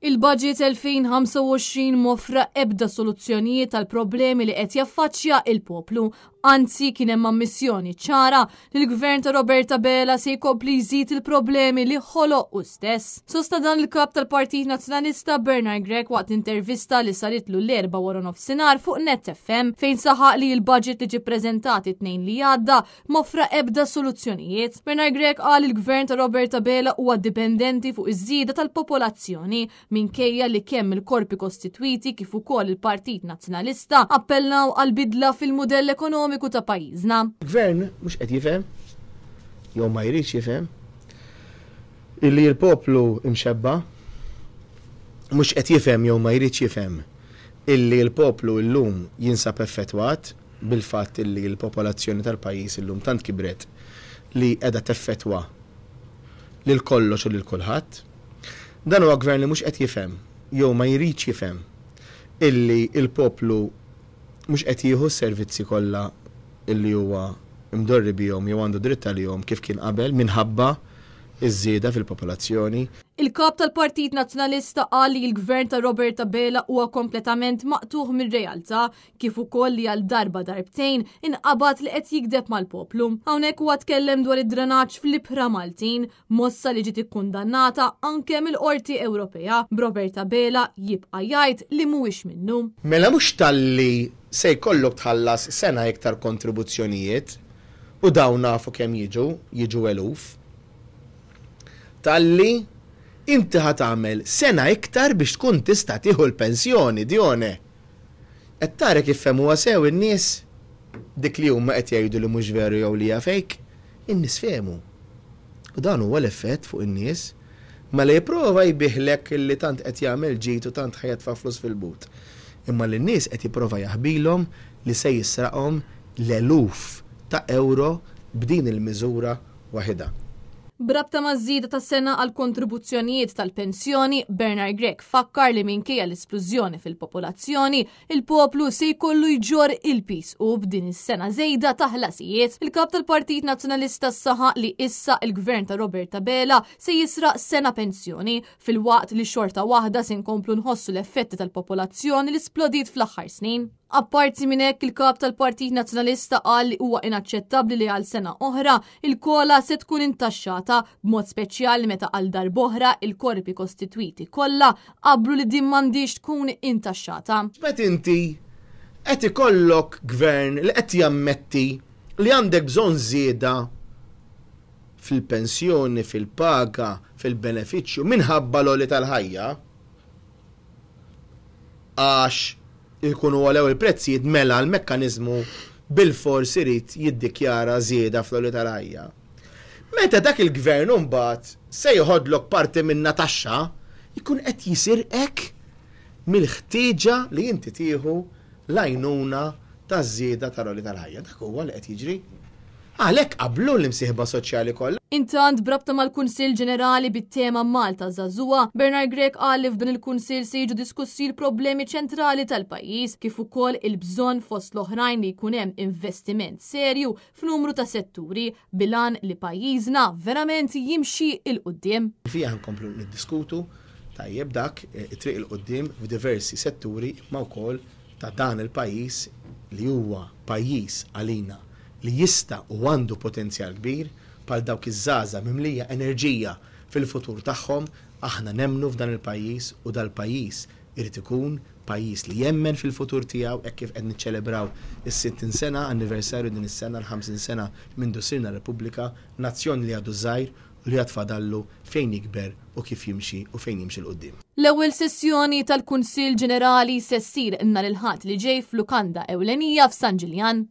Il-Budget 2025 m'offra ebda soluzzjonijiet għall-problemi li qed jaffaċċja il-poplu. Anzi, kien hemm ammissjoni ċara li l-Gvern ta' Robert Abela se jkompli jżid il-problemi li ħoloq hu stess. Sostna dan il-Kap tal-Partit Nazzjonalista Bernard Grech waqt intervista li saritlu l-Erbgħa waranofsinhar fuq Net FM fejn saħaq li l-budget li ġie ppreżentat it-Tnejn li għadda m'offra ebda soluzzjonijiet. Bernard Grech qal li l-Gvern ta' Robert Abela huwa dipendenti fuq iż-żieda tal-popolazzjoni minkejja li kemm il-korpi kostitwiti kif ukoll il-Partit Nazzjonalista appellaw għal bidla fil-mudell ekonomiku ta' pajjiżna. Il-Gvern mhux qed jifhem, jew ma jridx jifhem, illi l-poplu imxebba', mhux qed jifhem jew ma jridx jifhem illi l-poplu illum jinsab effettwat bil-fatt illi l-popolazzjoni tal-pajjiż illum tant kibret li qiegħda teffettwa lil kollox u lil kulħadd. Dan huwa gvern li mhux qed jifhem jew ma jridx jifhem illi l-poplu mhux qed jieħu s-servizzi kollha illi huwa mdorri bihom jew għandu dritt għalihom kif kien qabel minħabba ż-żieda fil-popolazzjoni. Il-Kap tal-Partit Nazzjonalista qal li l-Gvern ta' Robert Abela huwa kompletament maqtugħ mir-realtà kif ukoll li għal darba darbtejn inqabad li qed jigdeb mal-poplu. Hawnhekk huwa tkellem dwar id-drenaġġ fl-ibħra Maltin, mossa li ġiet ikkundannata anke mill-Qorti Ewropea, b'Robert Abela jibqa' jgħid li mhuwiex minnu. Mela mhux talli se jkollok tħallas sena iktar kontribuzzjonijiet, u dawn nafu kemm jiġu, jiġu eluf, talli inti ħa tagħmel sena iktar biex tkun tista' tieħu l-pensjoni, Dione! Qed tara kif fehmuha sew in-nies? Dik li huma qed jgħidu li mhux veru jew li hija fake, in-nies fehmu. U dan huwa l-effett fuq in-nies. Mela jipprova jbigħlek li tant qed jagħmel ġid u tant ħa jitfa' flus fil-but. Imma lin-nies qed jipprova jaħbilhom li se jisraqhom l-eluf ta' ewro b'din il-miżura waħidha. B'rabta maż-żieda ta' sena għall-kontribuzzjonijiet tal-pensjoni, Bernard Grech fakkar li minkejja l-isplużjoni fil-popolazzjoni, il-poplu se jkollu jġorr il-piż u b'din is-sena żejda ta' ħlasijiet. Il-Kap tal-Partit Nazzjonalista saħaq li issa il-Gvern ta' Robert Abela se jisraq sena pensjoni, filwaqt li xorta waħda se nkomplu nħossu l-effetti tal-popolazzjoni li splodiet fl-aħħar snin. Apparti minn hekk, il-Kap tal-Partit Nazzjonalista qal li huwa inaċċettabbli li għal sena oħra il-kola se tkun intaxxata, b'mod speċjali meta għal darb'oħra il-korpi kostitwiti kollha qablu li din m'għandhiex tkun intaxxata. Meta inti qed ikollok gvern li qed jammetti li għandek bżonn żieda fil-pensjoni, fil-paga, fil-benefiċċju minħabba l-għoli tal-ħajja, għax ikunu għolew il-prezzijiet mela l-mekkaniżmu bilfors irid jiddikjara żieda fl-għoli tal-ħajja. Meta dak il-gvern imbagħad se joħodlok parti minnha taxxa, jkun qed jisirqek mill-ħtieġa li inti tieħu l-għajnuna taż-żieda tal-għoli tal-ħajja. Dak huwa li qed jiġri. Għalhekk qablu l-imsieħba soċjali kollha. Intant, b'rabta mal-Kunsill Ġenerali bit-tema Malta Żagħżugħa, Bernard Grech qal li f'dan il-Kunsill se jiġu diskussi l-problemi ċentrali tal-pajjiż kif ukoll il-bżonn fost l-oħrajn li jkun hemm investiment serju f'numru ta' setturi bil-għan li pajjiżna verament jimxi 'l quddiem. Fiha nkomplu niddiskutu tajjeb dak it-triq 'il quddiem f'diversi setturi imma wkoll ta' dan il-pajjiż li huwa pajjiż għalina li jista' u għandu potenzjal kbir bħal dawk iż-żgħażagħ mimlija enerġija fil-futur tagħhom, aħna nemmnu f'dan il-pajjiż u dal-pajjiż irid ikun pajjiż li jemmen fil-futur tiegħu hekk kif qed niċċelebraw is-60 sena anniversarju din is-sena l-50 sena mindu sirna Repubblika, nazzjon li għadu żgħir u li għad fadallu fejn jikber u kif jimxi u fejn jimxi 'l quddiem. L-ewwel sessjoni tal-Kunsill Ġenerali se ssir nhar il-Ħadd li ġej f'lukanda ewlenija f'San Ġiljan.